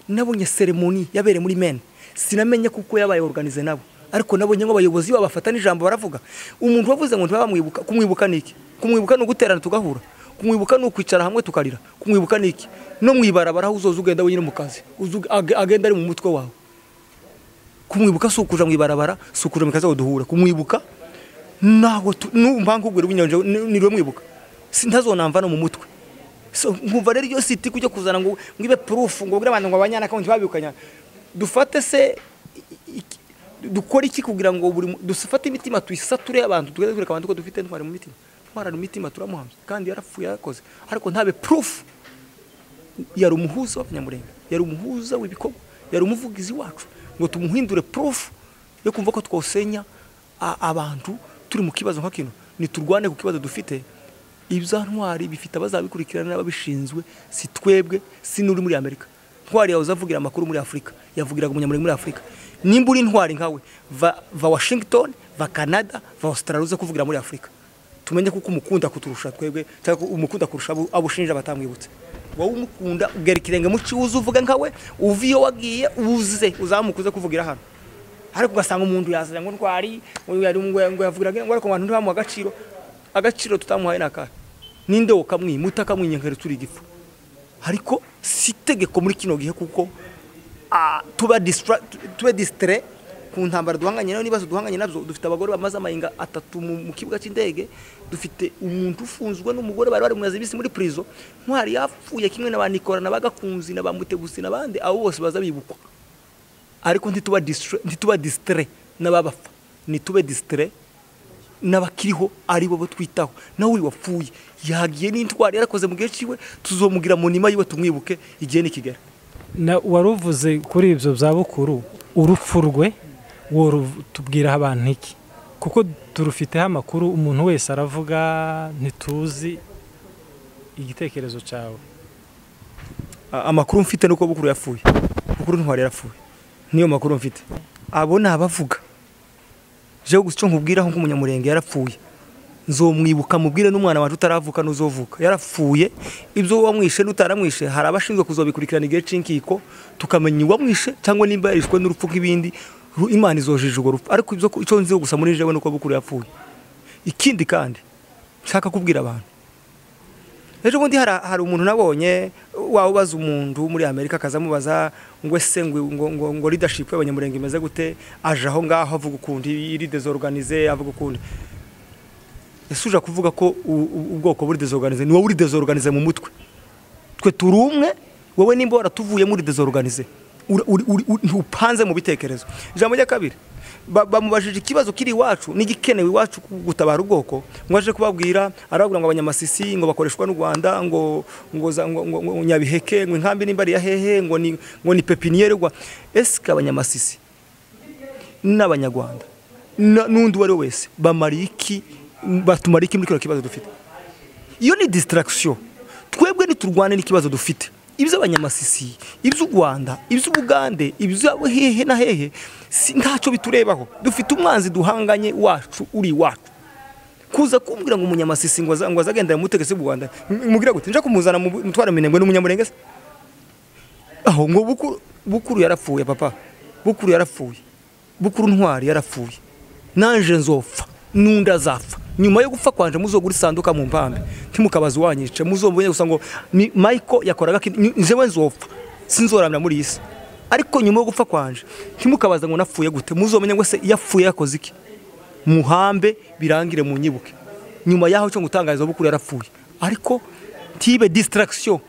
nabonye ceremony yabereye muri men, sinamenye kuko yabaye organisé nabo, ariko nabonye ngo abayobozi babo bafata n'ijambo baravuga. Umuntu wavuze ngo ntibamwibuka, kumwibuka niki? Kumwibuka ni uguterana tugahura, kumwibuka ni ukwicara hamwe tukarira. Kumwibuka niki? No mwibarabara aho uzoza ugenda wenyine mu kazi, agenda ari mu mutwe wawe. Kumwibuka si ukuja mwibarabara, si ukuja mu kazi aho duhura. Kumwibuka naho numva nkubwira ubunyonje niriwe mwibuka, sintazonamva no mu mutwe. So nkumva rero iyo siti kujya kuzana ngo ngibe proof, ngo ubwire abantu ngo abanyana ko ntibabikanya. Dufate se dukora iki kugira ngo buri dufate imitima tuyisature abantu, tugeze twereka abantu ko dufite Ntwari mu mitima? Ntwari mu mitima turamuhamya, kandi yarapfuye yarakoze, ariko ntabe proof. Yari umuhuza w'Abanyamurenge, yari umuhuza w'ibikorwa, yari umuvugizi wacu, ngo tumuhindure proof yo kumva ko twosenya abantu turi mu kibazo nka kino. Niturwane ku kibazo dufite. Ibya Ntwari bifite abazabikurikirana n'ababishinzwe, si twebwe, si n'uri muri Amerika. Ntwari yahoze avugira amakuru muri Afurika, yavugiraga Umunyamurenge muri Afurika. Nimba uri ntwari nkawe, va Washington, va Canada, va Australia, uze kuvugira muri Afurika, tumenye kuko umukunda kuturusha twebwe, cyangwa umukunda kurusha abo ushinja batamwibutse. Wowe umukunda, ugera ikirenge mu ciwuze, uvuge nkawe, uva iyo wagiye, uze uzamuka uze kuvugira hano. Ariko ugasanga umuntu yazanye ngo Ntwari ngo yari ngo yavugiraga ngo, ariko abantu ntibamuha agaciro. Agaciro tutamuhaye nakahe? Ninde wokamwima utakamwinyenkera? Turi igifu, ariko si itegeko muri kino gihe, kuko tuba distrait ku ntambara duhanganye nayo n'ibibazo duhanganye nabyo. Dufite abagore bamaze amahinga 3 mu kibuga cy'indege, dufite umuntu ufunzwe n'umugore bari bari mumaze ibisi muri prison. Ntwari yapfuye kimwe na ba Nikora na bagakunzi na ba Mutebusi n'abandi, abo bose baza bibukwa, ariko ntituba distrait n'ababapfa, ntitube distrait. n'abakiriho ari bo twitaho. Nawe uri wapfuye yagiye n'intwari yarakoze mu gihe ciwe, tuzomugira mu nima yiwe tumwibuke igihe nikigera. Na waruvuze kuri ibyo bya Bukuru, urupfu rwe tubwira abantu iki? Kuko turufiteho amakuru, umuntu wese aravuga, ntituzi igitekerezo cyawe. Amakuru mfite nuko Bukuru yapfuye, Bukuru ntwari yarapfuye, niyo makuru mfite. Abo nabavuga je gusa cyo nkubwiraho nk'umunyamurenge yarapfuye, nzomwibuka mubwire n'umwana wacu utaravuka n'uzovuka yarapfuye. Ibyo wamwishe n'utaramwishe hari abashinzwe kuzobikurikirana igihe c'inkiko, tukamenya uwamwishe cyangwa nimba yarishwe n'urupfu nk'ibindi, Imana izojije urwo rupfu. Ariko ibyo icyo nzi gusa muri jewe nuko Bukuru yapfuye. Ikindi kandi nshaka kubwira abantu, ejo bundi hari umuntu nabonye wawubaza umuntu muri Amerika akazamubaza ngo ese ngo leadership y'abanyamurenge imeze gute, aje aho ngaho avuga ukundi iri désorganisé, avuga ukundi. Ese uja kuvuga ko ubwoko buri désorganisé, ni wowe uri désorganisé mu mutwe? Twe turi umwe, wowe nimba waratuvuye muri désorganisé, ntupanze mu bitekerezo. Ijambo rya kabiri, bamubajije ikibazo kiri iwacu n'igikenewe iwacu gutabara ubwoko, ngo aje kubabwira, arababwira ngo abanyamasisi ngo bakoreshwa n'u Rwanda, ngo ngo Nyabiheke, ngo inkambi nimba ari ya hehe, ngo ni pépinière rwa. Eske abanyamasisi n'abanyarwanda n'undi uwo ari we wese bamara iki, batumara iki muri kino kibazo dufite? Iyo ni distraction. Twebwe niturwane n'ikibazo dufite. Ibyo abanyamasisi, ibyo Rwanda, ibyo Bugande, ibyo hehe na hehe, ntacyo biturebaho. Dufite umwanzi duhanganye wacu uri wacu. Kuza kumbwira ngo umunyamasisi ngo azagendera mu butegetsi bw'u Rwanda, mugira gute? Nje kumuzana mutwara Minembwe n'umunyamurenge se? Aho ngo Bukuru yarapfuye papa. Bukuru yarapfuye. Bukuru ntwari yarapfuye. Nanje nzopfa, n'undi azapfa. Nyuma yo gupfa kwanje muzogura isanduka mu mpambe, ntimukabaza uwanyice, muzobonye gusa ngo ni Michael yakoraga, njewe nzopfa, sinzoramira muri isi. Ariko nyuma yo gupfa kwanje ntimukabaza ngo napfuye gute, muzomenye ngo se yapfuye yakoze iki, muhambe birangire mu nyibuke. Nyuma yaho cyo ngutangariza Bukuru yarapfuye. Ariko tibe distraction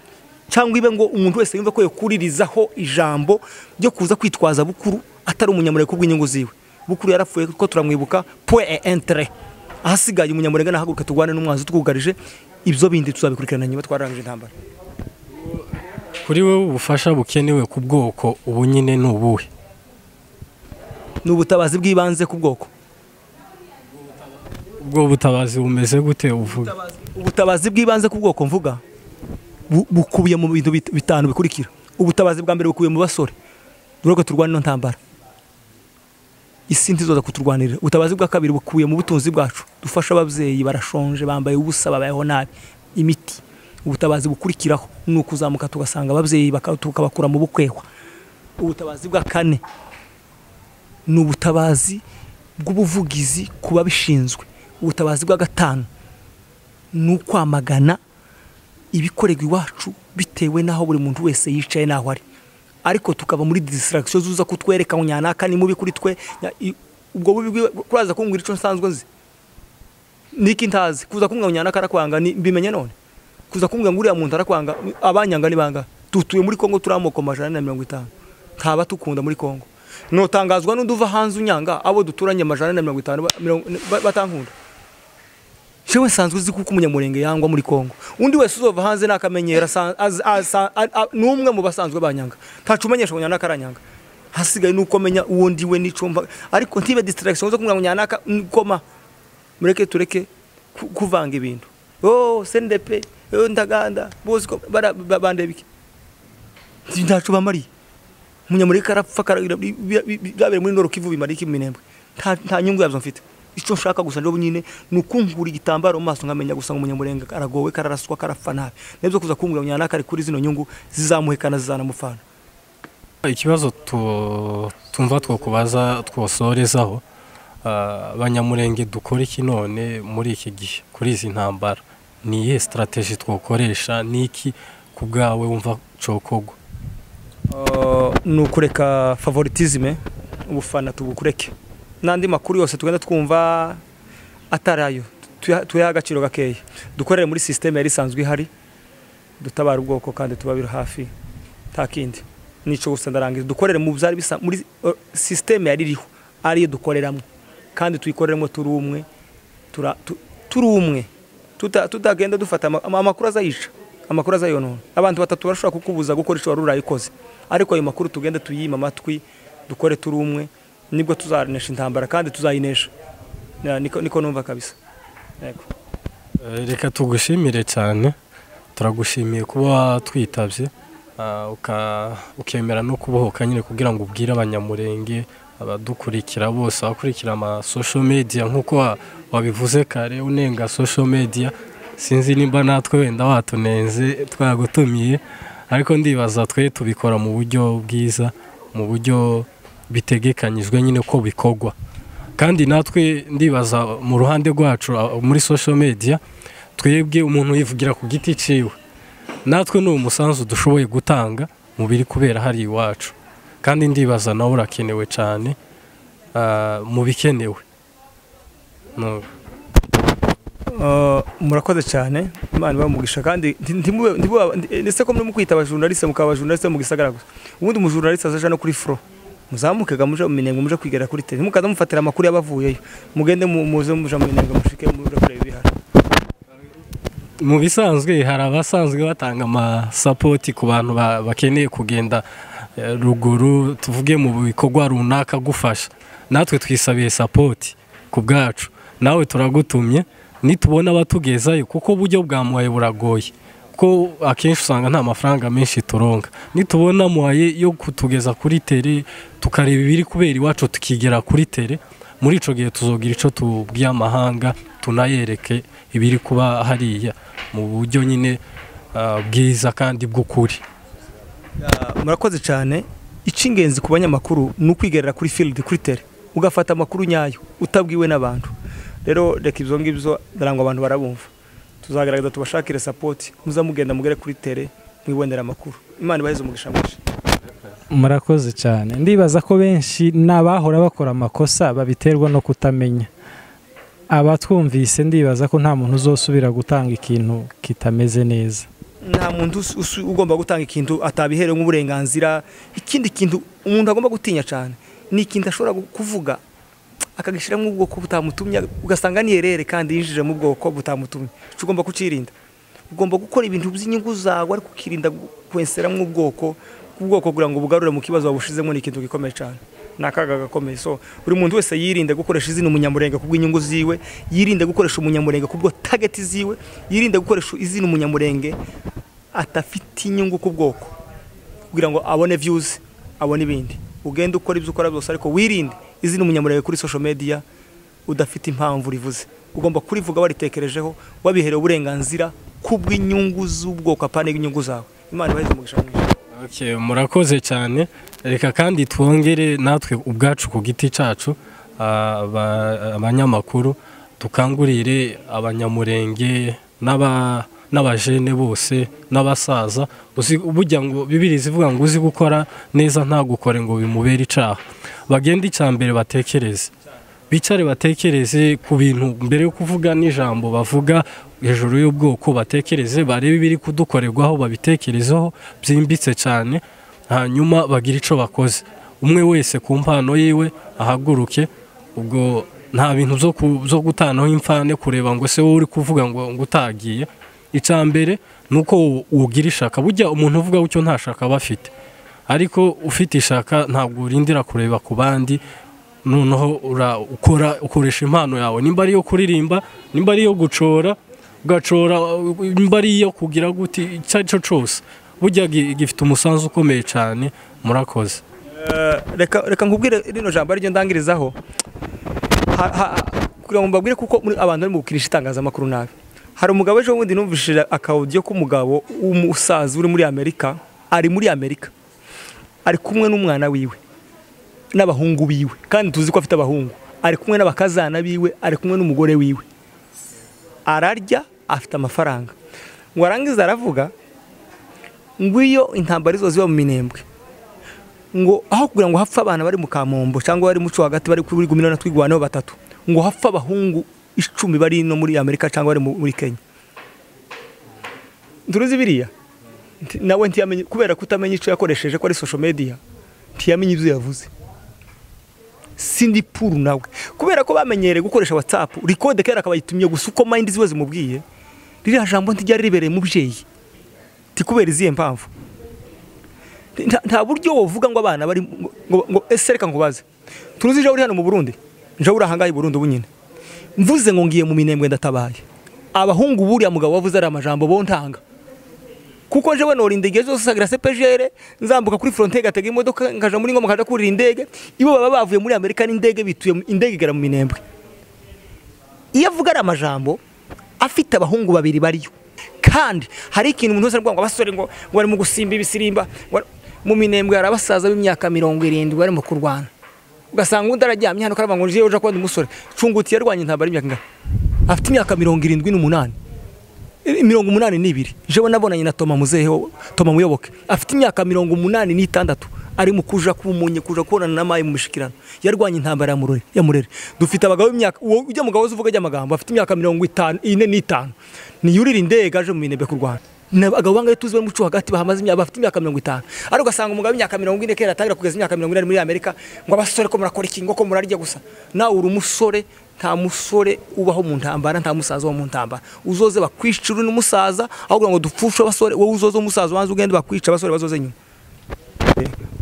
cyangwa ibe ngo umuntu wese yumve ko yokuririzaho ijambo ryo kuza kwitwaza Bukuru atari umunyamurenge kubw'inyungu ziwe. Bukuru yarapfuye kuko turamwibuka, point et intérêt. Ahasigaye umunyamurenge nahaguruka tugwane n'umwanzi twugarije, ibyo bindi tuzabikurikirana nyuma twarangije intambara. Kuri wewe ubufasha bukenewe ku bwoko ubu nyine ni ubuhe? Ni ubutabazi bw'ibanze ku bwoko. Ubwo butabazi bumeze gute uvuga? Ubutabazi bw'ibanze ku bwoko mvuga bukubiye mu bintu bitanu bikurikira. Ubutabazi bwa mbere bukubiye mu basore, duroke turwane no ntambara, isi ntizoza kuturwanirira. Ubutabazi bwa kabiri bukubiye mu butunzi bwacu, dufasha ababyeyi barashonje, bambaye ubusa, babayeho nabi, imiti. Ubutabazi bukurikiraho ni ukuzamuka tugasanga ababyeyi tukabakura mu bukwehwa. Ubutabazi bwa kane ni ubutabazi bw'ubuvugizi ku babishinzwe. Ubutabazi bwa gatanu ni ukwamagana ibikorerwa iwacu bitewe n'aho buri muntu wese yicaye n'aho ari. Ariko tukaba muri distraction zuza kutwereka ngo nyanaka ni mubi kuri twe. Ubwo bubi kuraza kumbwira ico nsanzwe nzi niki ntazi, kuza kumbwira ngo nyanaka arakwanga mbimenye none, kuza kumbwira ngo uriya muntu arakwanga, abanyanga ni banga. Tutuye muri Kongo turi amoko 150, ntaba tukunda muri Kongo. Notangazwa n'undi uva hanze unyanga, abo duturanye 150 batankunda. Jewe nsanzwe uzi kuko umunyamurenge yangwa muri Kongo. Undi wese uzova hanze nakamenyera n'umwe mu basanzwe banyanga. Ntacumenyesha ngo nyanaka aranyanga. Hasigaye nuko menya uwo ndiwe nico mva, ariko ntibe distraction zo kumwa ngo nyanaka koma. Mureke tureke kuvanga ibintu. Oh CNDP, oh Ntaganda, bose bandebike. Ntacu bamari. Umunyamurenge arapfa byabere muri Nord Kivu bimara iki Minembwe. Nta nyungu yabyo mfite. Icyo nshaka gusa ndo nyine nukunkura igitambaro mu maso nkamenya gusa umunyamurenge aragowe, kararaswa, karapfa nabi. Nibyo kuza kumbwira nyanaka ari kuri zino nyungu zizamuhekana zizanamufana. Ikibazo tumva twokubaza twosorezaho, abanyamurenge dukora iki none muri iki gihe kuri izi ntambara? Ni iyihe strategy twokoresha, niki ku bwawe wumva cokogwa? Ni ukureka favoritisme, ubufana tubukureke, n'andi makuru yose tugenda twumva atarayo tuyaha agaciro gakeya. Dukorere muri systeme yari isanzwe ihari, dutabara ubwoko kandi tubabira hafi, nta kindi. Nico gusa ndarangiza, dukorere mu byari bisa muri systeme yari iriho, ariyo dukoreramo kandi tuyikoreremo turi umwe. Turi umwe, tutagenda dufata amakuru azayica, amakuru azayonona. Abantu batatu barashobora kukubuza gukora icyo wari urayikoze, ariko ayo makuru tugende tuyima amatwi, dukore turi umwe, nibwo tuzanesha intambara kandi tuzayinesha. Niko numva kabisa. Yego. Reka tugushimire cyane, turagushimiye kuba twitabye, ukemera no kubohoka nyine kugira ngo ubwire Abanyamurenge abadukurikira bose, abakurikira ama social media nkuko wabivuze kare unenga social media. Sinzi nimba natwe wenda watunenze twagutumiye, ariko ndibaza twe tubikora mu buryo bwiza, mu buryo bitegekanyijwe nyine ko bikogwa. Kandi natwe ndibaza mu ruhande rwacu muri social media, twebwe umuntu yivugira ku giti ciwe, natwe ni umusanzu dushoboye gutanga mu biri kubera hari iwacu, kandi ndibaza nawe urakenewe cyane mu bikenewe. Murakoze cyane, Imana ibamugisha. Kandi ndetse ko muri kwita abajournaliste, mukaba abajournaliste mu gisagara gusa, ubundi umujournaliste azaja no kuri front, muzamuke ga muje mu Minembwe, muje kwigera kuri tele, mukaza mufatira amakuru yabavuyeyo, mugende muze muje mu Minembwe, mushike muje kureba ibihari. Mu bisanzwe hari abasanzwe batanga amasapoti ku bantu bakeneye kugenda ruguru, tuvuge mu bikorwa runaka gufasha. Natwe twisabiye sapoti ku bwacu, nawe turagutumye nitubona abatugezayo, kuko uburyo bwa muhaye buragoye, ko akenshi usanga nta mafaranga menshi turonka. Nitubona muhaye yo kutugeza kuri tele, tukareba ibiri kubera iwacu, tukigera kuri tele, muri ico gihe tuzogira ico tubwiye amahanga, tunayereke ibiri kuba hariya mu buryo nyine bwiza kandi bw'ukuri. Murakoze cyane. Icy'ingenzi ku banyamakuru ni ukwigerera kuri field, kuri tele, ugafata amakuru nyayo utabwiwe n'abantu. Rero reka ibyo ngibyo ndarangwa abantu barabumva, tuzagaragaza tubashakire support, muzamugenda mugere kuri tele mwibonera amakuru. Imana ibaheze umugisha mwinshi. Murakoze cyane. Ndibaza ko benshi n'abahora bakora amakosa babiterwa no kutamenya. Abatwumvise ndibaza ko nta muntu uzosubira gutanga ikintu kitameze neza. Nta muntu ugomba gutanga ikintu atabiherewe nk'uburenganzira. Ikindi kintu umuntu agomba gutinya cyane ni ikintu ashobora kuvuga akagishiramo ubwoko butamutumye, ugasanga ni erere kandi yinjije mu bwoko butamutumye. Ugomba kucirinda, ugomba gukora ibintu by'inyungu zawe ariko ukirinda kwenseramo ubwoko kugira ngo bugarure mu kibazo wabushizemo. Ni ikintu gikomeye cyane, ni akaga gakomeye. So buri muntu wese yirinde gukoresha izina Umunyamurenge kubw'inyungu ziwe, yirinde gukoresha Umunyamurenge kubwo target ziwe, yirinde gukoresha izina Umunyamurenge atafite inyungu ku bwoko kugira ngo abone views, abone ibindi. Ugende ukora ibyo ukora byose, ariko wirinde izina Umunyamurenge kuri social media udafite impamvu rivuze. Ugomba kurivuga waritekerejeho, wabiherewe uburenganzira kubw'inyungu z'ubwoko, apana inyungu zawe. Imana ibaheze umugisha mwinshi. Okay, murakoze cyane. Reka kandi twongere natwe ubwacu ku giti cacu abanyamakuru tukangurire Abanyamurenge n'abajene bose n'abasaza. Burya ngo Bibiliya ivuga ngo uzi gukora neza ntagukore ngo bimubere icaha. Bagende icambere batekereze, bicare batekereze ku bintu mbere yo kuvuga n'ijambo bavuga hejuru y'ubwoko, batekereze barebe ibiri kudukorerwaho, babitekerezeho byimbitse cyane, hanyuma bagira ico bakoze. Umwe wese ku mpano yiwe ahaguruke. Ubwo nta bintu zo gutanaho imfane, kureba ngo se wowe uri kuvuga ngo utagiye. Icambere nuko ugira ishaka. Burya umuntu uvuga gutyo nta shaka bafite, ariko ufite ishaka ntabwo urindira kureba ku bandi. Noneho ukora ukoresha impano yawe, nimba ari yo kuririmba, nimba ari yo gucora ugacora, nimba ari yo kugira guti, icyo ari cyo cyose, burya gifite umusanzu ukomeye cyane. Murakoze. Reka nkubwire rino jambo ariryo ndangirizaho, kugira ngo mbabwire, kuko abantu bari mu gukinisha itangazamakuru nabi. Hari umugabo ejo bundi numvishije akaudio k'umugabo w'umusaza uri muri Amerika, ari muri Amerika, ari kumwe n'umwana wiwe n'abahungu biwe, kandi tuzi ko afite abahungu, ari kumwe n'abakazana biwe, ari kumwe n'umugore wiwe, ararya, afite amafaranga. Ngo arangiza aravuga ngo iyo intambara izo ziba mu Minembwe, ngo aho kugira ngo hapfa abana bari mu Kamombo cyangwa bari mu cyo hagati bari kuri gumino na twigwaneho batatu, ngo hapfa abahungu 10 bari no muri Amerika cyangwa bari muri Kenya. Nturuzi biriya nawe ntiyamenye, kubera kutamenya ico yakoresheje ko ari social media, ntiyamenye ibyo yavuze. Sindi puru nawe, Kubera ko bamenyereye gukoresha WhatsApp, record kera akabayitumye gusa uko mind ziwe zimubwiye. Ririya jambo ntiryari ribereye mubyeyi. Tikubera iziye mpamvu. Nta buryo wovuga ngo abana bari ngo ese reka nkubaze. Turuzi je uri hano mu Burundi. Nje uri ahangaye i Burundi bunyine. Mvuze ngo ngiye mu Minembwe ndatabaye. Abahungu buriya mugabo wavuze ari amajambo bontanga. Kuko jewe norinda indege zose sagira CPGR nzambuka kuri frontière gatega imodoka nkaja muri Ngoma nkaja kurira indege, ibo baba bavuye muri Amerika n'indege bituye indege igera mu Minembwe. Iyo avuga ari amajambo afite abahungu babiri bariyo. Kandi hari ikintu umuntu wese arwaye ngo abasore ngo bari mu gusimba ibisirimba mu Minembwe, hari abasaza b'imyaka 70 bari mu kurwana. Ugasanga undi araryamye hano karava ngo nje uja kwandi umusore. Cunguti yarwanye intambara y'imyaka ingahe? Afite imyaka 78. 82. Jewe nabonanye na Toma Muzehe, Toma Muyoboke. Afite imyaka 86 ari mu kuja kumunye kuja kubonana na mayi mu mishikirano. Yarwanye intambara ya Murore, ya Murere. Dufite abagabo b'imyaka ujya mugabo uvuga ry'amagambo afite imyaka 54. Ni yurira indege aje mu Minembwe kurwana. Abagabo bangaye tuzi bari muco hagati bahamaze imyaka bafite imyaka 50. Ari ugasanga umugabo w'imyaka 40 kera atangira kugeza imyaka 40 muri Amerika ngo abasore ko murakora iki ngo ko murarya gusa. Nawe uri umusore, nta musore ubaho mu ntambara, nta musaza wo mu ntambara. Uzoze bakwicura n'umusaza ahubwo ngo dupfushe abasore, wowe uzoze umusaza wanze ugende bakwica abasore bazoze nyuma.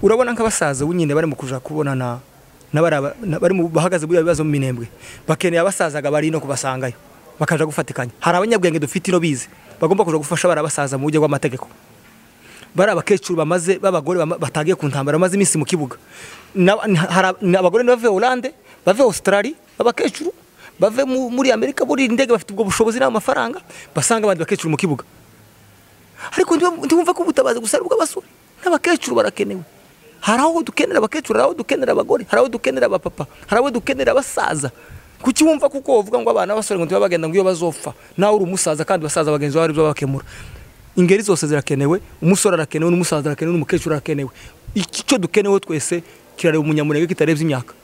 Urabona nk'abasaza bunyine bari mu kuja kubonana bari mu bahagaze buri bibazo mu Minembwe. Bakeneye abasazaga bari no kubasangayo bakaja gufatikanya. Hari abanyabwenge dufite ino bize bagomba kuja gufasha barabasaza mu buryo bw'amategeko. Bari abakecuru bamaze babagore batagiye ku ntambara bamaze iminsi mu kibuga. Abagore bave Hollande, bave Australia, abakecuru bave muri Amerika buri indege bafite ubwo bushobozi n'amafaranga basanga abandi bakecuru mu kibuga. Ariko ndumva ko ubutabazi gusa ari ubw'abasore n'abakecuru barakenewe. Hari aho dukenera abakecuru, hari aho dukenera abagore, hari aho dukenera abapapa, hari aho dukenera abasaza. Kuki wumva kuko uvuga ngo abana basore ngo ntibagenda ngo iyo bazopfa, nawe uri umusaza kandi basaza bagenzi bawe aribyo bakemura. Ingeri zose zirakenewe, umusore arakenewe, n'umusaza arakenewe, n'umukecuru arakenewe. Icyo dukenewe twese kirareba umunyamurenge kitarebye imyaka.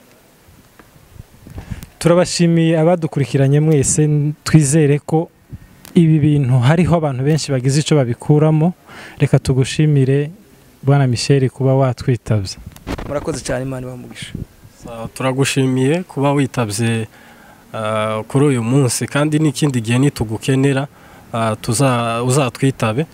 Turabashimiye abadukurikiranye mwese, twizere ko ibi bintu hariho abantu benshi bagize ico babikuramo. Reka tugushimire Bwana Michel kuba watwitabye. Murakoze cyane, Imana ibamugisha. Turagushimiye kuba witabye kuri uyu munsi, kandi n'ikindi gihe nitugukenera uzatwitabe.